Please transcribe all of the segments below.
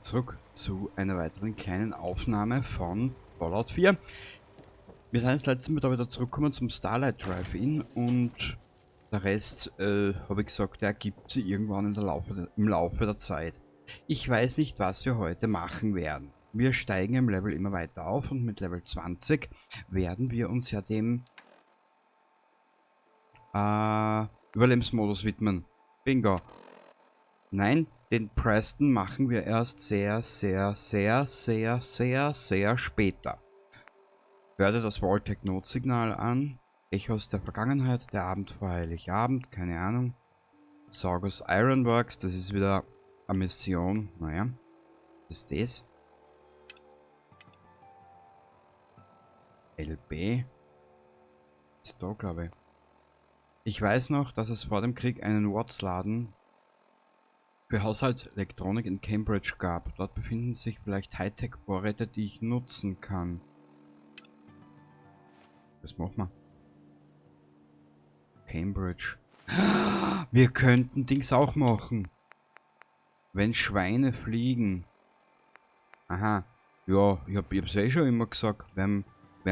Zurück zu einer weiteren kleinen Aufnahme von Fallout 4. Wir sind das letzte Mal da wieder zurückgekommen zum Starlight Drive-In und der Rest, habe ich gesagt, der ergibt sich irgendwann im Laufe der Zeit. Ich weiß nicht, was wir heute machen werden. Wir steigen im Level immer weiter auf und mit Level 20 werden wir uns ja dem Überlebensmodus widmen. Bingo. Nein, den Preston machen wir erst sehr, sehr, sehr, sehr, sehr, sehr später. Hör dir das Vault-Tec-Notsignal an. Echos der Vergangenheit, der Abend vor Heiligabend, keine Ahnung. Saugus Ironworks, das ist wieder eine Mission. Naja, was ist das? LB. Ist da, glaube ich. Ich weiß noch, dass es vor dem Krieg einen Watts-Laden für Haushaltselektronik in Cambridge gab. Dort befinden sich vielleicht Hightech-Vorräte, die ich nutzen kann. Das machen wir. Cambridge. Wir könnten Dings auch machen. Wenn Schweine fliegen. Aha. Ja, ich hab's eh schon immer gesagt. Wer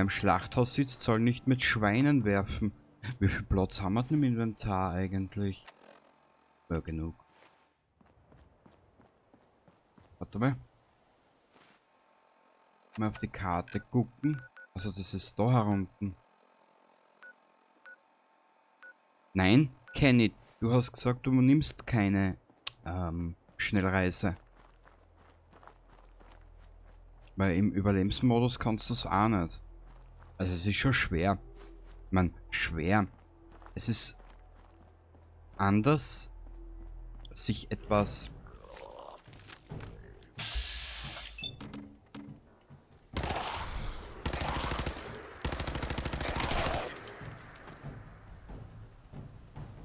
im Schlachthaus sitzt, soll nicht mit Schweinen werfen. Wie viel Platz haben wir denn im Inventar eigentlich? Ja, genug. Warte mal. Mal auf die Karte gucken. Also das ist da herunten. Nein, Kenny, du hast gesagt, du nimmst keine Schnellreise. Weil im Überlebensmodus kannst du es auch nicht. Also es ist schon schwer. Ich mein, schwer. Es ist anders, sich etwas...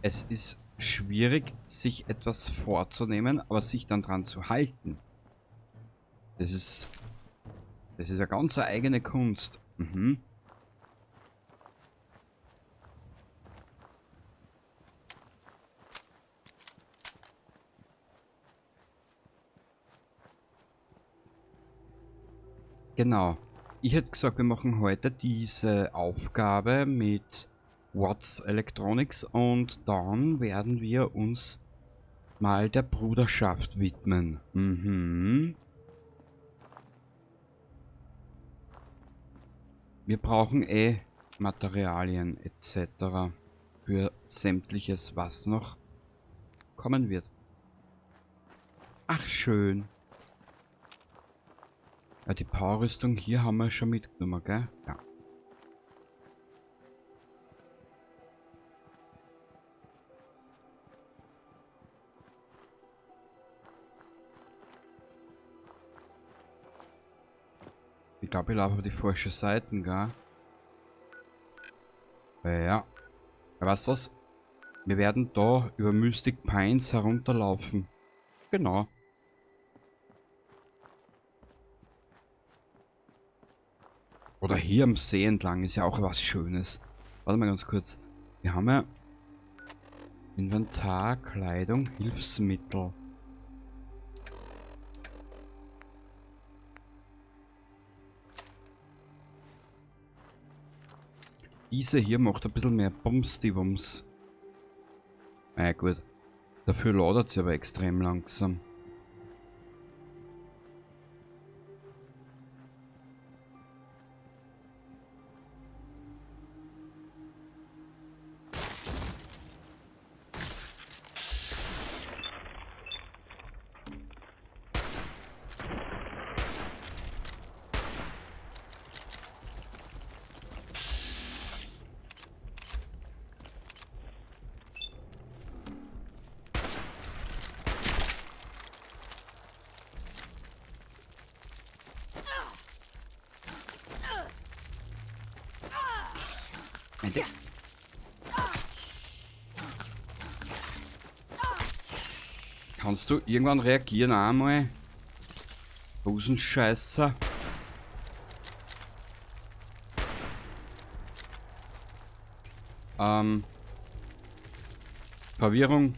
Es ist schwierig, sich etwas vorzunehmen, aber sich dann dran zu halten. Das ist eine ganz eigene Kunst. Genau. Ich hätte gesagt, wir machen heute diese Aufgabe mit Watts Electronics und dann werden wir uns mal der Bruderschaft widmen. Wir brauchen eh Materialien et cetera für sämtliches, was noch kommen wird. Ach, schön. Ja, die Powerrüstung hier haben wir schon mitgenommen, gell? Ja. Ich glaube, ich laufe auf die falsche Seiten, gell? Ja. Ja, weißt du was? Wir werden da über Mystic Pines herunterlaufen. Genau. Oder hier am See entlang ist ja auch was Schönes. Warte mal ganz kurz. Wir haben ja Inventar, Kleidung, Hilfsmittel. Diese hier macht ein bisschen mehr Bums, die Wumms. Na ja, gut. Dafür ladet sie aber extrem langsam. Kannst du irgendwann reagieren einmal? Busenscheißer. Verwirrung.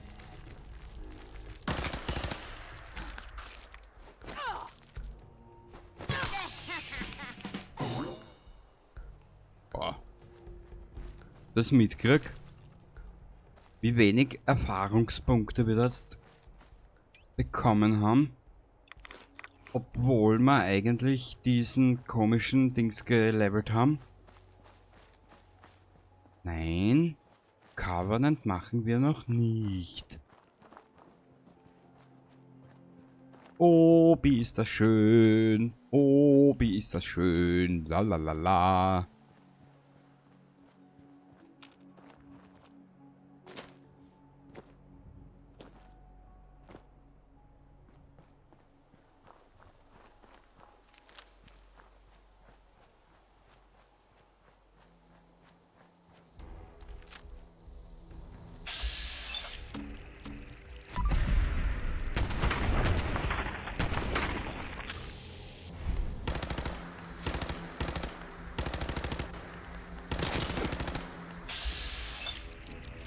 Das mitgekriegt? Wie wenig Erfahrungspunkte wir jetzt bekommen haben. Obwohl wir eigentlich diesen komischen Dings gelevelt haben. Nein, Covenant machen wir noch nicht. Oh, wie ist das schön. Oh, wie ist das schön. La la la la.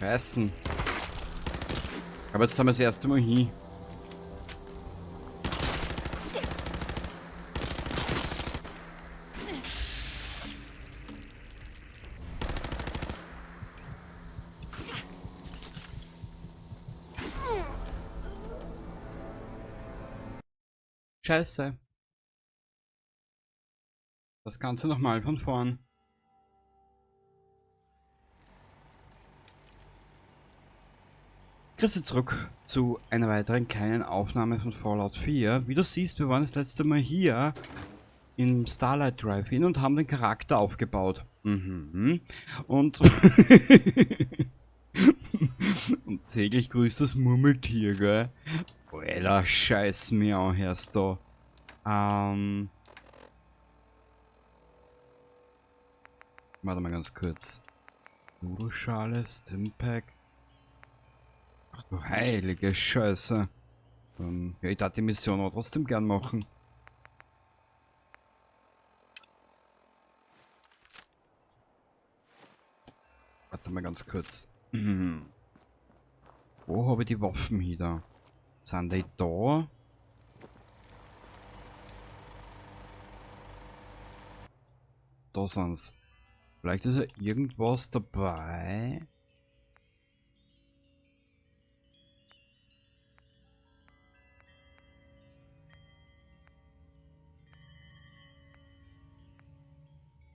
Reißen. Aber jetzt haben wir das erste Mal hin. Scheiße. Das Ganze nochmal von vorn. Grüße zurück zu einer weiteren kleinen Aufnahme von Fallout 4. Wie du siehst, wir waren das letzte Mal hier im Starlight Drive-In und haben den Charakter aufgebaut. Mhm. Und, und täglich grüßt das Murmeltier, gell? Alter, scheiß mir an, hörst du. Warte mal ganz kurz. Nudelschale, Stimpack. Ach du heilige Scheiße. Ja, ich darf die Mission aber trotzdem gern machen. Warte mal ganz kurz. Wo habe ich die Waffen hier da? Sind die da? Da sind's. Vielleicht ist ja irgendwas dabei.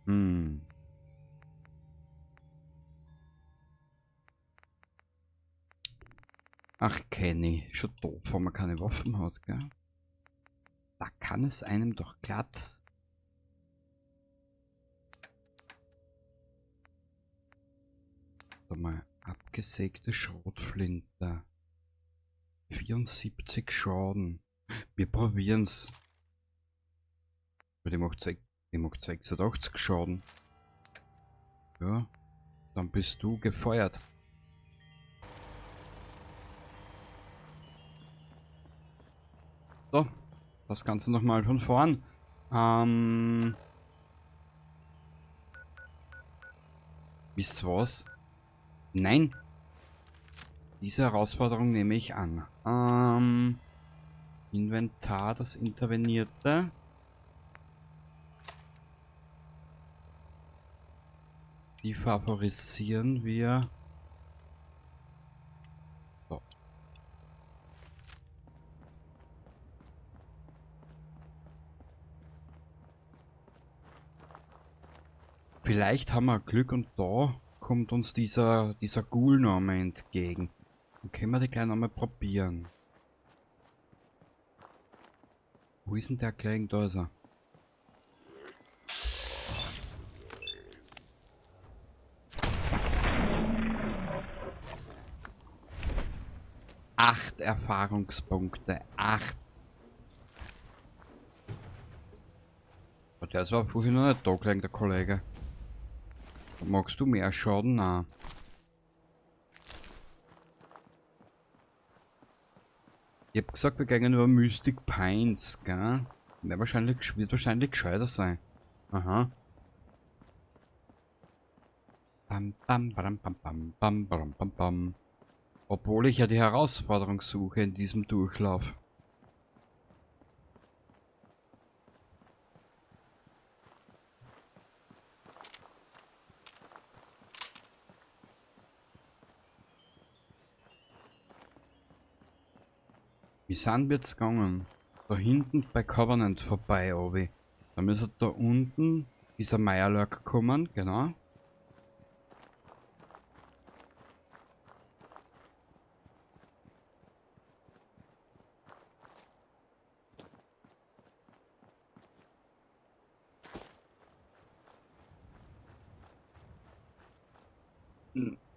Hm. Ach, Kenny, schon doof, wenn man keine Waffen hat, gell? Da kann es einem doch glatt. Warte mal, abgesägte Schrotflinte. 74 Schaden. Wir probieren's. Die macht 86 Schaden. Ja, dann bist du gefeuert. So, das Ganze nochmal von vorn. Wisst ihr was? Nein. Diese Herausforderung nehme ich an. Inventar, das Intervenierte. Die favorisieren wir. So. Vielleicht haben wir Glück und da kommt uns dieser Ghoul noch einmal entgegen. Dann können wir die gleich nochmal probieren. Wo ist denn der Kleine? Da ist er. 8 Erfahrungspunkte. 8. Der war vorhin noch nicht da gelegen, der Kollege. Magst du mehr Schaden? Nein. Ich hab gesagt, wir gehen über Mystic Pines, gell? Wird wahrscheinlich gescheiter sein. Aha. Bam, bam, bam, bam, bam, bam, bam, bam, bam. Obwohl ich ja die Herausforderung suche in diesem Durchlauf. Wie sind wir jetzt gegangen? Da hinten bei Covenant vorbei, Obi. Da müsste da unten dieser Mirelurk kommen, genau.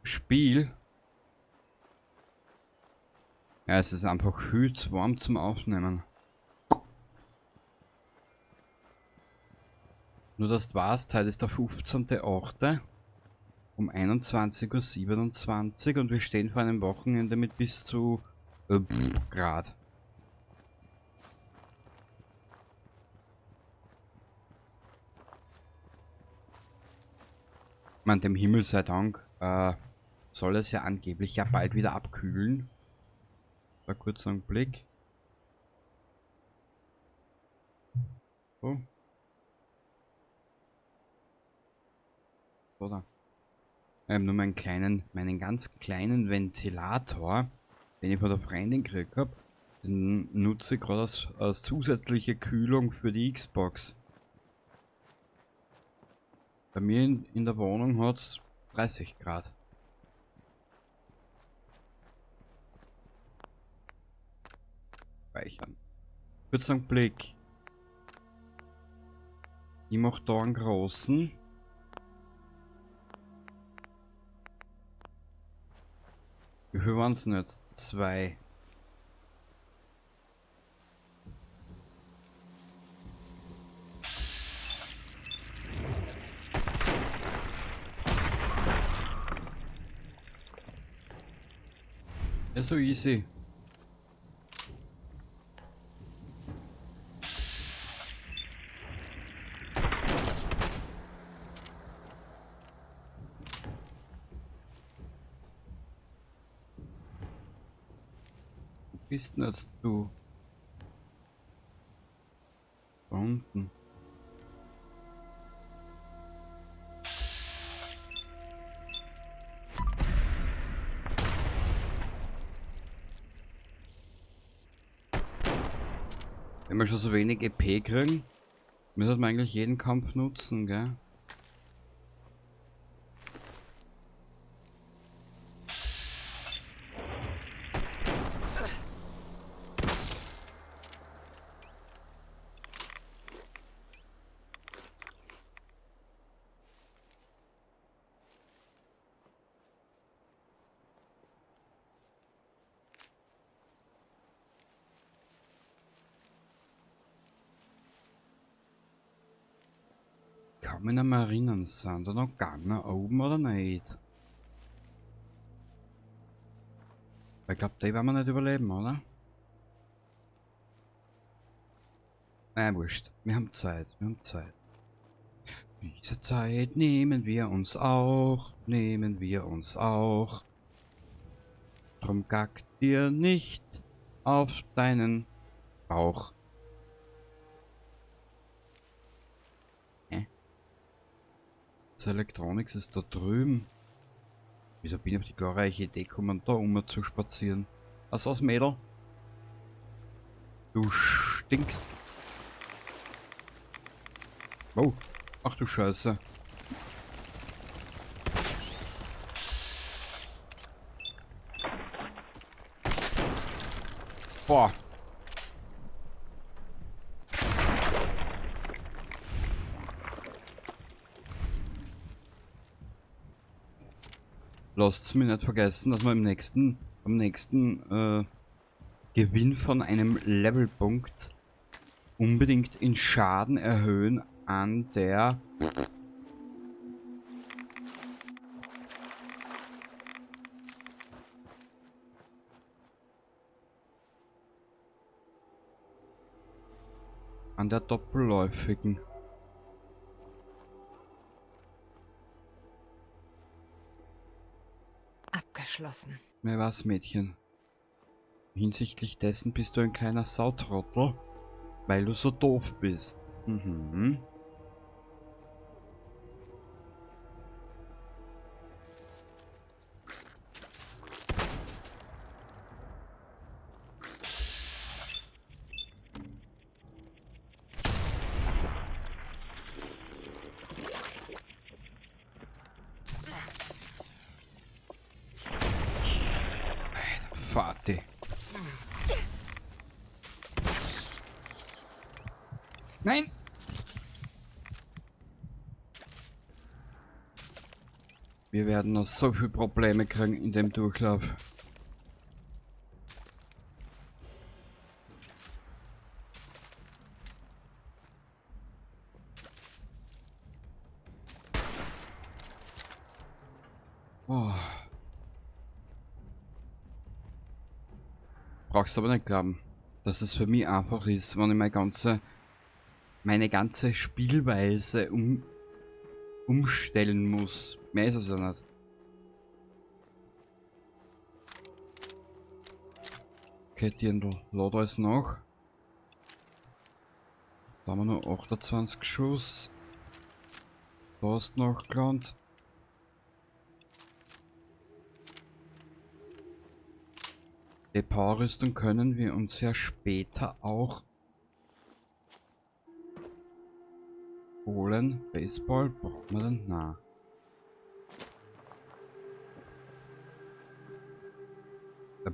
Spiel. Ja, es ist einfach viel zu warm zum Aufnehmen. Nur dass du weißt, heute ist der 15.08. um 21:27 Uhr und wir stehen vor einem Wochenende mit bis zu Grad. Ich meine, dem Himmel sei Dank, soll es ja angeblich ja bald wieder abkühlen. Da kurz einen Blick. So. Oder? Ich habe nur meinen ganz kleinen Ventilator, den ich von der Freundin gekriegt hab, den nutze ich gerade als zusätzliche Kühlung für die Xbox. Bei mir in der Wohnung hat's 30 Grad. Speichern. Kurz einen Blick. Ich mach da einen großen. Wie viel waren's denn jetzt? 2. Ja, so easy. Wo bist denn jetzt du? Da unten. Wenn wir schon so wenig EP kriegen, müssen wir eigentlich jeden Kampf nutzen, gell? Kann mich nicht mehr erinnern, sind da noch Gunner oben oder nicht? Ich glaub, die werden wir nicht überleben, oder? Nein, wurscht. Wir haben Zeit, wir haben Zeit. Diese Zeit nehmen wir uns auch, nehmen wir uns auch. Drum gack dir nicht auf deinen Bauch. Hä? Das Electronics ist da drüben. Wieso bin ich auf die glorreiche Idee gekommen, da um zu spazieren? Was war's, Mädel? Du stinkst. Oh, ach du Scheiße. Boah. Lasst's mich nicht vergessen, dass wir am nächsten Gewinn von einem Levelpunkt unbedingt in Schaden erhöhen an der doppelläufigen. Abgeschlossen. Mehr was, Mädchen. Hinsichtlich dessen bist du ein kleiner Sautrottel, weil du so doof bist. Mhm. Schnapp die. Nein! Wir werden noch so viele Probleme kriegen in dem Durchlauf. Oh. Brauchst aber nicht glauben, dass es für mich einfach ist, wenn ich meine ganze Spielweise umstellen muss. Mehr ist es ja nicht. Okay, Dirndl, lad alles nach. Da haben wir noch 28 Schuss. Da ist noch gelandet. Die Powerrüstung können wir uns ja später auch holen. Baseball braucht man denn? Na.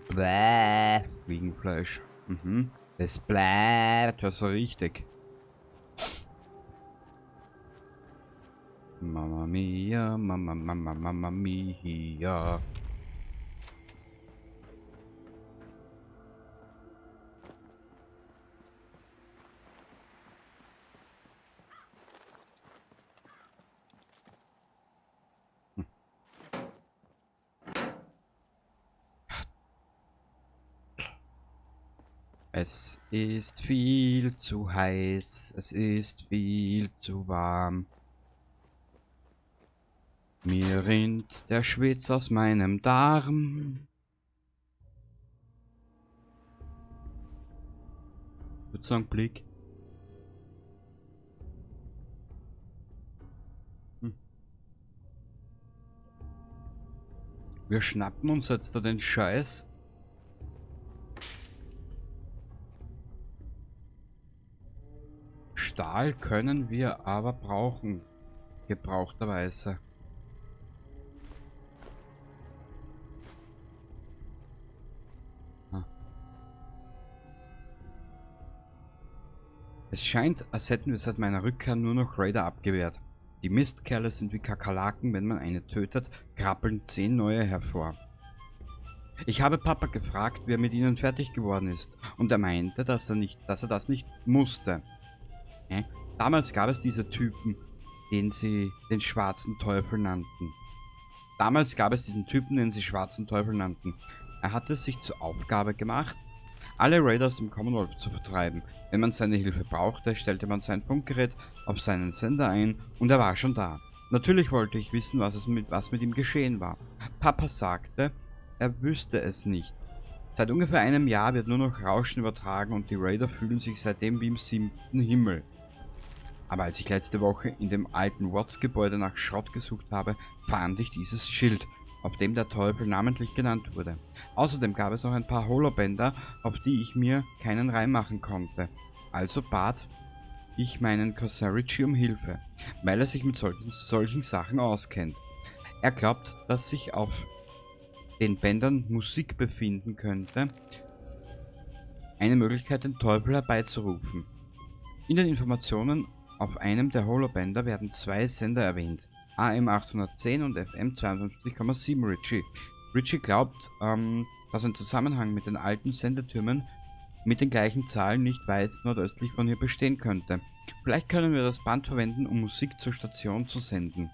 Bläh. Fliegenfleisch. Mhm. Das bläht ja so richtig. Mamma mia, Mamma, Mamma, Mamma mia. Es ist viel zu heiß, es ist viel zu warm. Mir rinnt der Schwitz aus meinem Darm. Ich würd sagen, Blick. Wir schnappen uns jetzt da den Scheiß. Stahl können wir aber brauchen. Gebrauchterweise. Ah. Es scheint, als hätten wir seit meiner Rückkehr nur noch Raider abgewehrt. Die Mistkerle sind wie Kakerlaken, wenn man eine tötet, krabbeln 10 neue hervor. Ich habe Papa gefragt, wie er mit ihnen fertig geworden ist, und er meinte, dass er das nicht musste. Hä? Damals gab es diese Typen, den sie den schwarzen Teufel nannten. Damals gab es diesen Typen, den sie schwarzen Teufel nannten. Er hatte es sich zur Aufgabe gemacht, alle Raiders im Commonwealth zu vertreiben. Wenn man seine Hilfe brauchte, stellte man sein Funkgerät auf seinen Sender ein und er war schon da. Natürlich wollte ich wissen, was mit ihm geschehen war. Papa sagte, er wüsste es nicht. Seit ungefähr einem Jahr wird nur noch Rauschen übertragen und die Raider fühlen sich seitdem wie im 7. Himmel. Aber als ich letzte Woche in dem alten Watts-Gebäude nach Schrott gesucht habe, fand ich dieses Schild, auf dem der Teufel namentlich genannt wurde. Außerdem gab es noch ein paar Holobänder, auf die ich mir keinen Reim machen konnte. Also bat ich meinen Cousin Richie um Hilfe, weil er sich mit solchen Sachen auskennt. Er glaubt, dass sich auf den Bändern Musik befinden könnte, eine Möglichkeit, den Teufel herbeizurufen. In den Informationen auf einem der Holobänder werden 2 Sender erwähnt, AM 810 und FM 52,7 Richie. Richie glaubt, dass ein Zusammenhang mit den alten Sendetürmen mit den gleichen Zahlen nicht weit nordöstlich von hier bestehen könnte. Vielleicht können wir das Band verwenden, um Musik zur Station zu senden.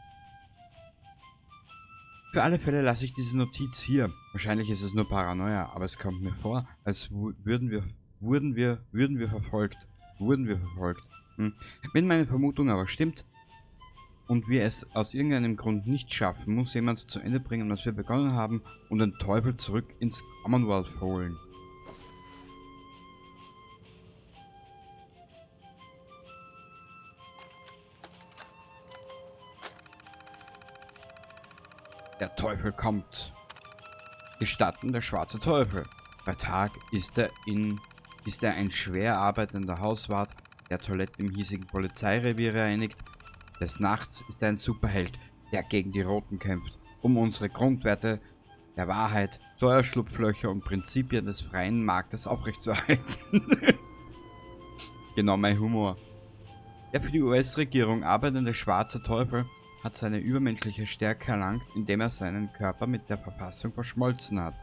Für alle Fälle lasse ich diese Notiz hier. Wahrscheinlich ist es nur Paranoia, aber es kommt mir vor, als würden wir verfolgt. Wurden wir verfolgt. Wenn meine Vermutung aber stimmt und wir es aus irgendeinem Grund nicht schaffen, muss jemand zu Ende bringen, was wir begonnen haben, und den Teufel zurück ins Commonwealth holen. Der Teufel kommt. Gestatten der schwarze Teufel. Bei Tag ist er ein schwer arbeitender Hauswart, der Toiletten im hiesigen Polizeirevier reinigt. Des Nachts ist er ein Superheld, der gegen die Roten kämpft, um unsere Grundwerte der Wahrheit, Steuerschlupflöcher und Prinzipien des freien Marktes aufrechtzuerhalten. Genau mein Humor. Der für die US-Regierung arbeitende schwarze Teufel hat seine übermenschliche Stärke erlangt, indem er seinen Körper mit der Verfassung verschmolzen hat.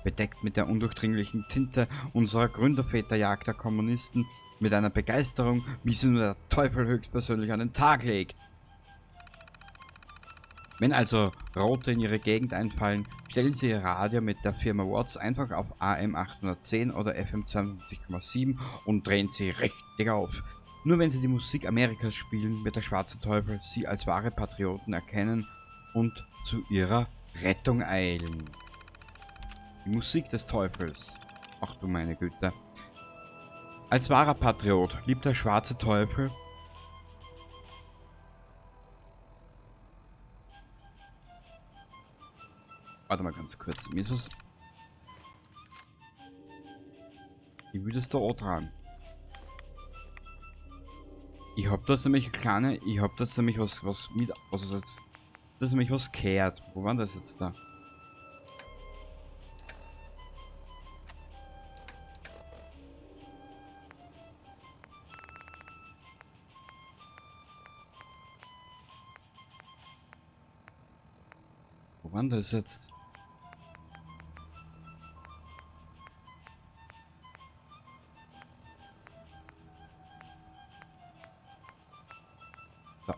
Bedeckt mit der undurchdringlichen Tinte unserer Gründerväter jagt der Kommunisten mit einer Begeisterung, wie sie nur der Teufel höchstpersönlich an den Tag legt. Wenn also Rote in ihre Gegend einfallen, stellen sie ihr Radio mit der Firma Watts einfach auf AM 810 oder FM 52,7 und drehen sie richtig auf. Nur wenn sie die Musik Amerikas spielen, wird der schwarze Teufel sie als wahre Patrioten erkennen und zu ihrer Rettung eilen. Die Musik des Teufels. Ach du meine Güte. Als wahrer Patriot liebt der schwarze Teufel Warte mal ganz kurz. Mir ist was. Ich will das da auch dran. Ich hab das nämlich eine kleine. Ich hab das nämlich was mit. Was ist jetzt? Das ist nämlich was kehrt. Wo war das jetzt da? Wo war das jetzt? Da.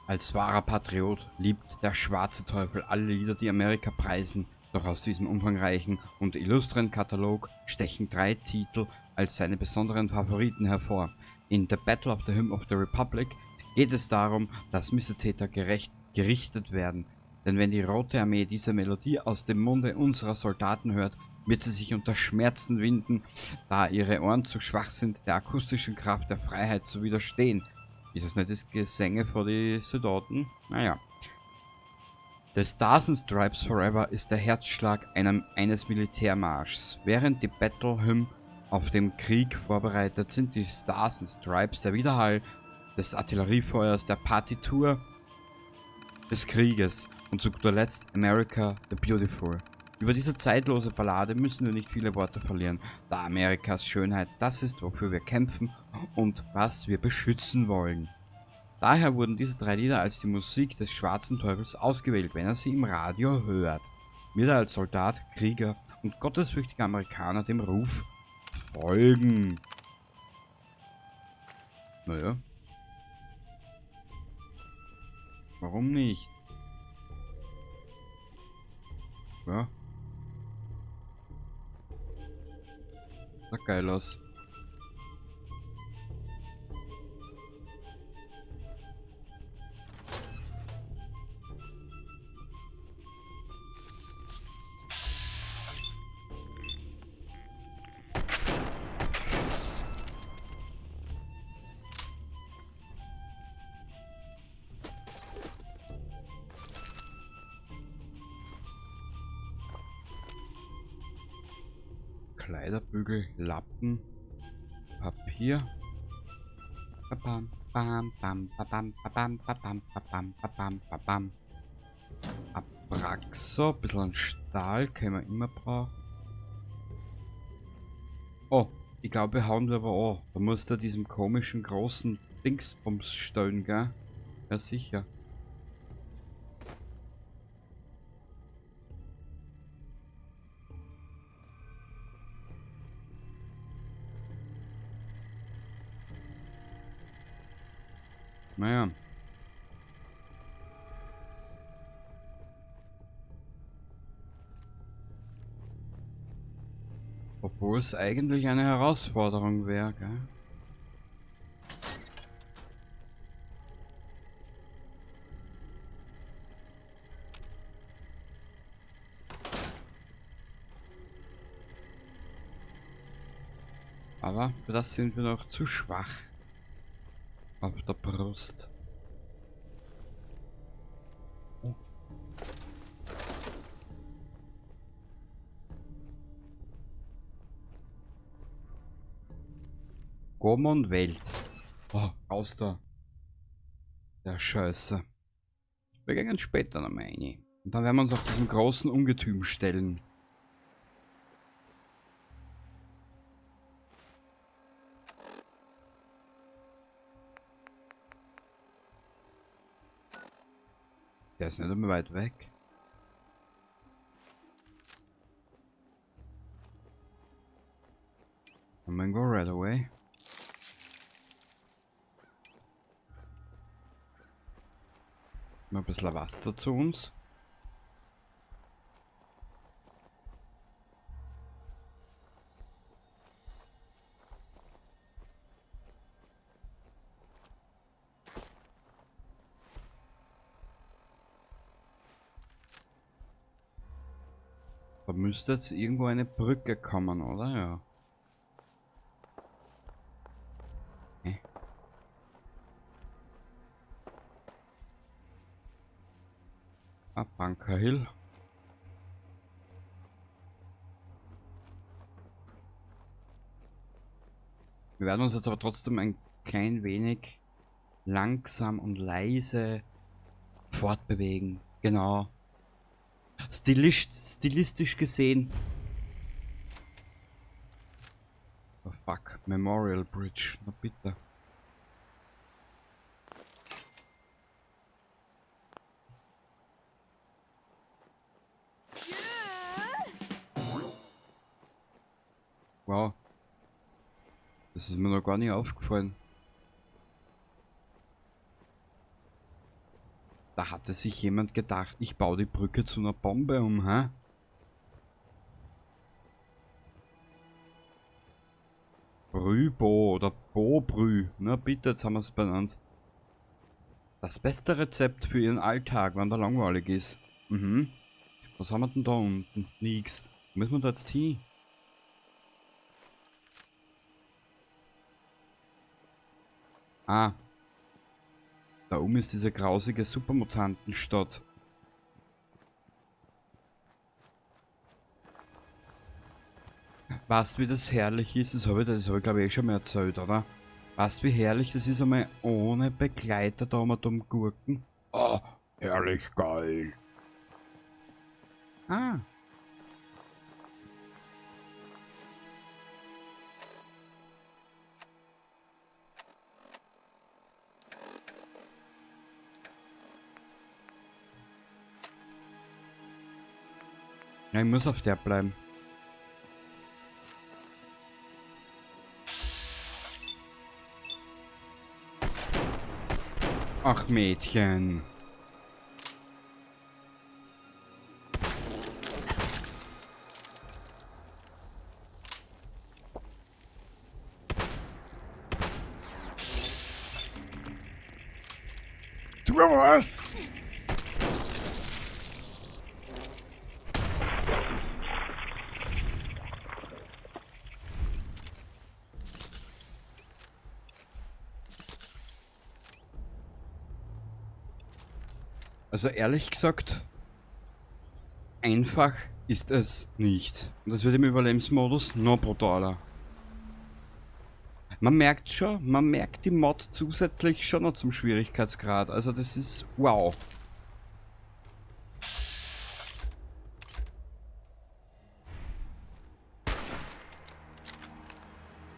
Als wahrer Patriot liebt der schwarze Teufel alle Lieder, die Amerika preisen. Doch aus diesem umfangreichen und illustren Katalog stechen drei Titel als seine besonderen Favoriten hervor. In The Battle of the Hymn of the Republic geht es darum, dass Missetäter gerecht gerichtet werden. Denn wenn die Rote Armee diese Melodie aus dem Munde unserer Soldaten hört, wird sie sich unter Schmerzen winden, da ihre Ohren zu schwach sind, der akustischen Kraft der Freiheit zu widerstehen. Ist es nicht das Gesänge vor die Soldaten? Naja. The Stars and Stripes Forever ist der Herzschlag eines Militärmarschs. Während die Battle Hymn auf den Krieg vorbereitet, sind die Stars and Stripes der Widerhall des Artilleriefeuers, der Partitur des Krieges und zu guter Letzt America the Beautiful. Über diese zeitlose Ballade müssen wir nicht viele Worte verlieren, da Amerikas Schönheit das ist, wofür wir kämpfen und was wir beschützen wollen. Daher wurden diese drei Lieder als die Musik des schwarzen Teufels ausgewählt. Wenn er sie im Radio hört, wird er als Soldat, Krieger und gottesfürchtiger Amerikaner dem Ruf folgen. Naja. Warum nicht? Ja. Sah geil aus. Kleiderbügel, Lappen, Papier. Bam, bam, bam, bam, bam, bam, bam, bam, bam, bam. Abraxo, ein bisschen Stahl können wir immer brauchen. Oh, ich glaube, wir hauen aber auch. Da muss da diesem komischen großen Dingsbums stellen, gell? Ja, sicher. Naja. Obwohl es eigentlich eine Herausforderung wäre, gell? Aber für das sind wir noch zu schwach. Auf der Brust. Oh. Commonwealth. Oh, raus da. Der Scheiße. Wir gehen später noch mal rein. Und dann werden wir uns auf diesem großen Ungetüm stellen. Der ist nicht einmal weit weg. I'm gonna go right away. Mal ein bisschen Wasser zu uns. Da müsste jetzt irgendwo eine Brücke kommen, oder? Ja. Okay. Ah, Bunker Hill. Wir werden uns jetzt aber trotzdem ein klein wenig langsam und leise fortbewegen. Genau. Stilistisch gesehen. Oh fuck, Memorial Bridge. Na bitte. Wow. Das ist mir noch gar nicht aufgefallen. Da hatte sich jemand gedacht, ich baue die Brücke zu einer Bombe um, hä? Brübo oder Bobrü. Na bitte, jetzt haben wir's benannt. Das beste Rezept für Ihren Alltag, wenn der langweilig ist. Mhm. Was haben wir denn da unten? Nix. Wo müssen wir da jetzt hin? Ah. Da oben ist diese grausige Supermutantenstadt. Weißt du, wie das herrlich ist? Das habe ich, glaube ich, eh schon mal erzählt, oder? Weißt du, wie herrlich das ist, einmal ohne Begleiter da mal dumm gurken? Oh, herrlich geil. Ah. Ja, ich muss auf der bleiben. Ach Mädchen. Du was? Also ehrlich gesagt, einfach ist es nicht. Und das wird im Überlebensmodus noch brutaler. Man merkt schon, man merkt die Mod zusätzlich schon noch zum Schwierigkeitsgrad. Also das ist wow.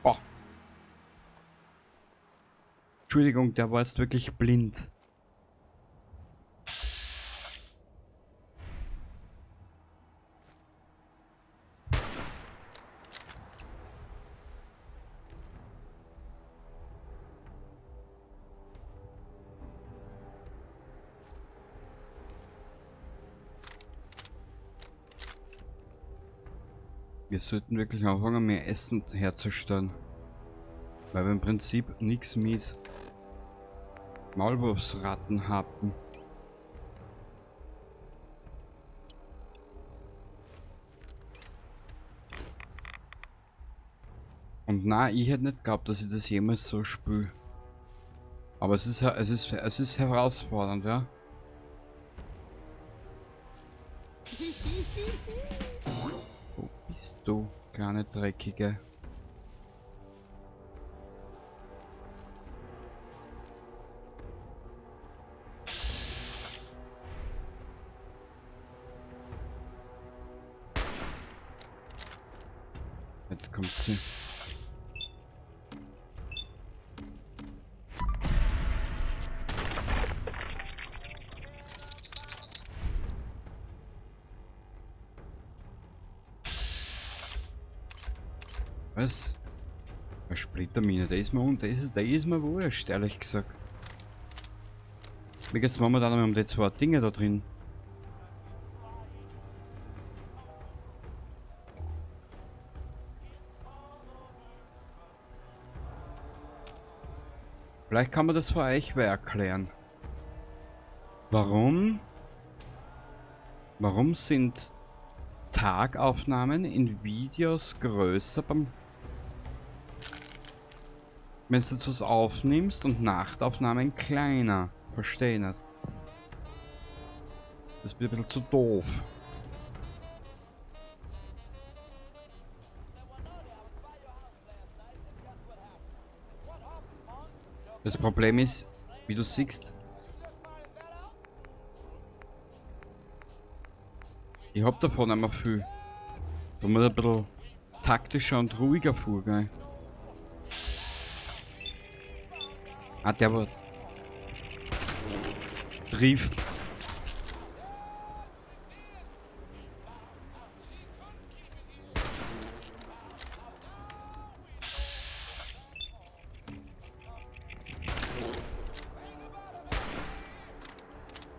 Oh. Entschuldigung, der war jetzt wirklich blind. Wir sollten wirklich anfangen, mehr Essen herzustellen. Weil wir im Prinzip nichts mit Maulwurfsratten haben. Und na, ich hätte nicht geglaubt, dass ich das jemals so spüle. Aber es ist herausfordernd, ja. Wo bist du, kleine Dreckige? Jetzt kommt sie. Was? Eine Splittermine, der ist mir und der ist mir wurscht, ehrlich gesagt. Mir geht's momentan um die zwei Dinge da drin. Vielleicht kann man das für euch wer erklären. Warum? Warum sind Tagaufnahmen in Videos größer beim... Wenn du jetzt was aufnimmst und Nachtaufnahmen kleiner. Verstehe ich nicht. Das wird ein bisschen zu doof. Das Problem ist, wie du siehst, ich hab davon nicht mehr viel. Da muss ich ein bisschen taktischer und ruhiger vorgehen. Ah, der war... Brief.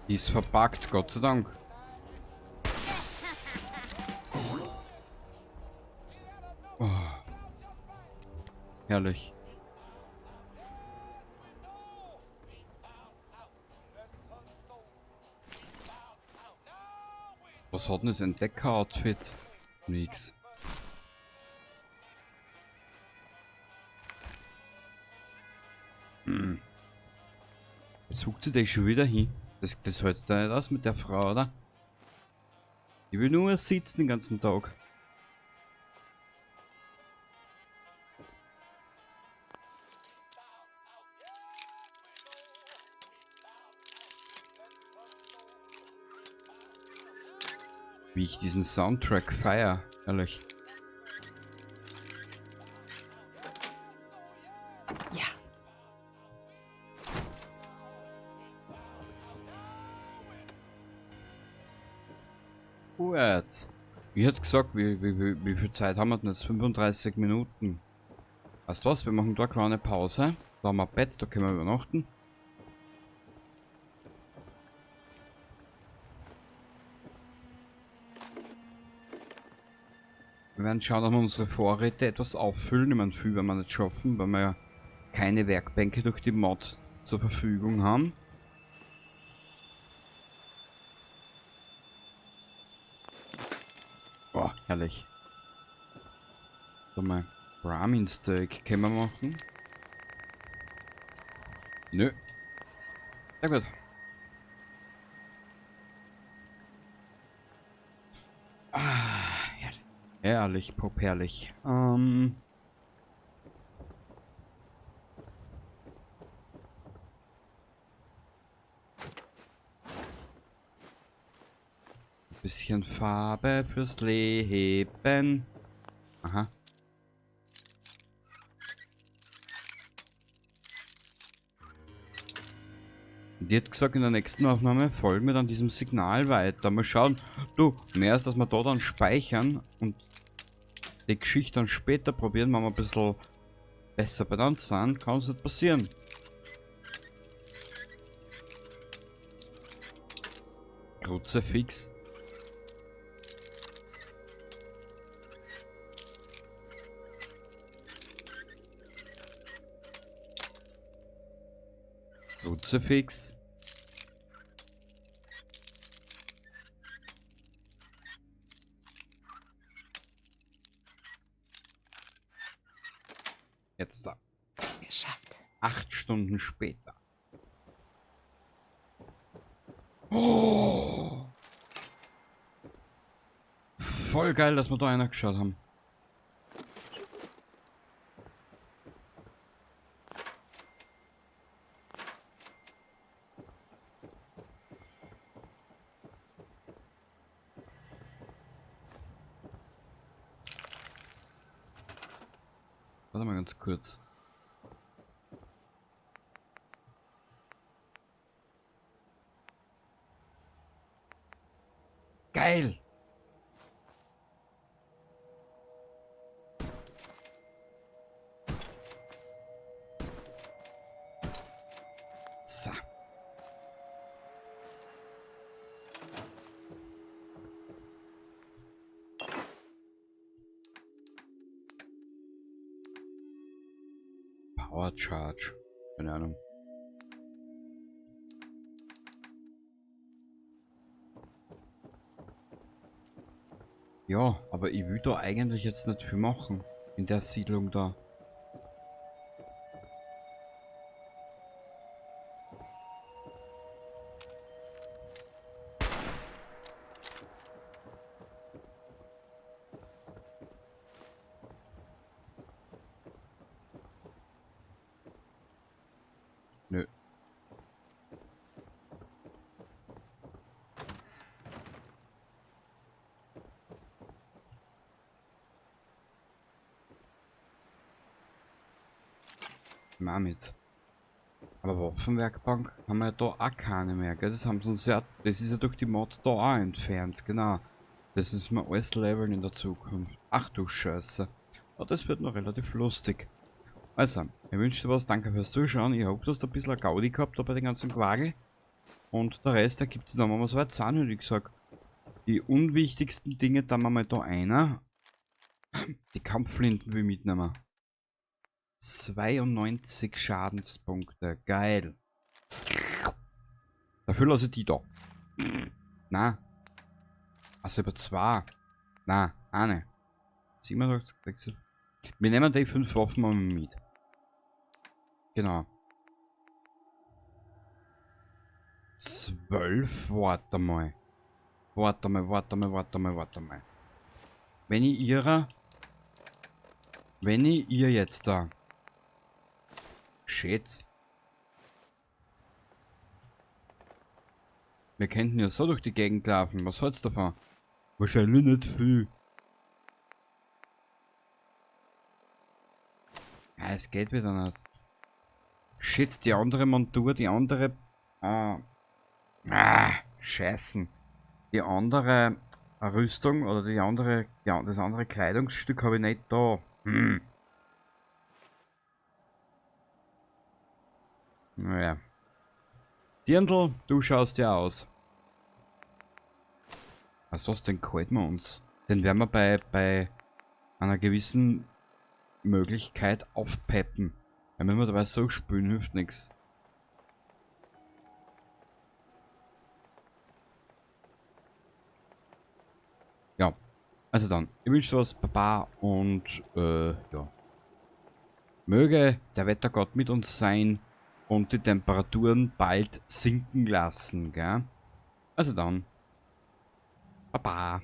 Die ist verpackt, Gott sei Dank. Oh. Herrlich. Was hat denn das Entdecker-Outfit? Nix. Hm. Jetzt huckt sie dich schon wieder hin. Das hältst du nicht aus mit der Frau, oder? Ich will nur sitzen den ganzen Tag. Wie ich diesen Soundtrack feier, ehrlich. Ja. Gut. Ich hätte gesagt, wie viel Zeit haben wir denn jetzt? 35 Minuten. Weißt du was? Wir machen da eine kleine Pause. Da haben wir ein Bett, da können wir übernachten. Wir werden schauen, dass wir unsere Vorräte etwas auffüllen. Ich meine, viel werden wir nicht schaffen, weil wir ja keine Werkbänke durch die Mod zur Verfügung haben. Boah, herrlich. So mal, Brahmin Steak können wir machen. Nö. Sehr gut. Ah, herrlich. Herrlich, Pop, herrlich. Bisschen Farbe fürs Leben. Aha. Die hat gesagt, in der nächsten Aufnahme folgen wir dann diesem Signal weiter. Mal schauen. Du, mehr als dass wir da dann speichern und die Geschichte dann später probieren, wenn wir ein bisschen besser benannt sind, kann es nicht passieren. Kruzifix. Kruzifix. Jetzt da. Geschafft. 8 Stunden später. Oh! Voll geil, dass wir da einer geschaut haben. Warte mal ganz kurz. Geil! So. Power Charge. Keine Ahnung. Ja, aber ich will da eigentlich jetzt nicht viel machen. In der Siedlung da. Nö. Mit. Aber Waffenwerkbank haben wir ja da auch keine mehr, gell? Das haben sie uns ja, das ist ja durch die Mod da auch entfernt, genau. Das müssen wir alles leveln in der Zukunft. Ach du Scheiße. Aber das wird noch relativ lustig. Also, ich wünsche dir was, danke fürs Zuschauen. Ich hoffe, du hast ein bisschen Gaudi gehabt da bei den ganzen Quagel. Und der Rest, da gibt es dann mal so weit sind, wie gesagt. Die unwichtigsten Dinge, da machen wir mal da einer. Die Kampfflinten will ich mitnehmen. 92 Schadenspunkte. Geil. Dafür lasse ich die da. Na. Also über 2. Na, eine. 87, 6. Wir nehmen die 5 Waffen mal mit. Genau. 12. Warte mal. Warte mal, warte mal, warte mal, warte mal. Wenn ich ihrer... Wenn ich ihr jetzt da... Shit. Wir könnten ja so durch die Gegend laufen. Was hältst du davon? Wahrscheinlich nicht viel. Ja, es geht wieder nicht. Shit, die andere Montur, die andere... Scheißen. Die andere Rüstung oder die andere, ja, das andere Kleidungsstück habe ich nicht da. Hm. Naja. Dirndl, du schaust ja aus. Was, was, den halten wir uns. Den werden wir bei einer gewissen Möglichkeit aufpeppen. Wenn wir dabei so spülen, hilft nix. Ja, also dann, ich wünsche dir was, Baba und ja. Möge der Wettergott mit uns sein und die Temperaturen bald sinken lassen, gell? Also dann, Baba.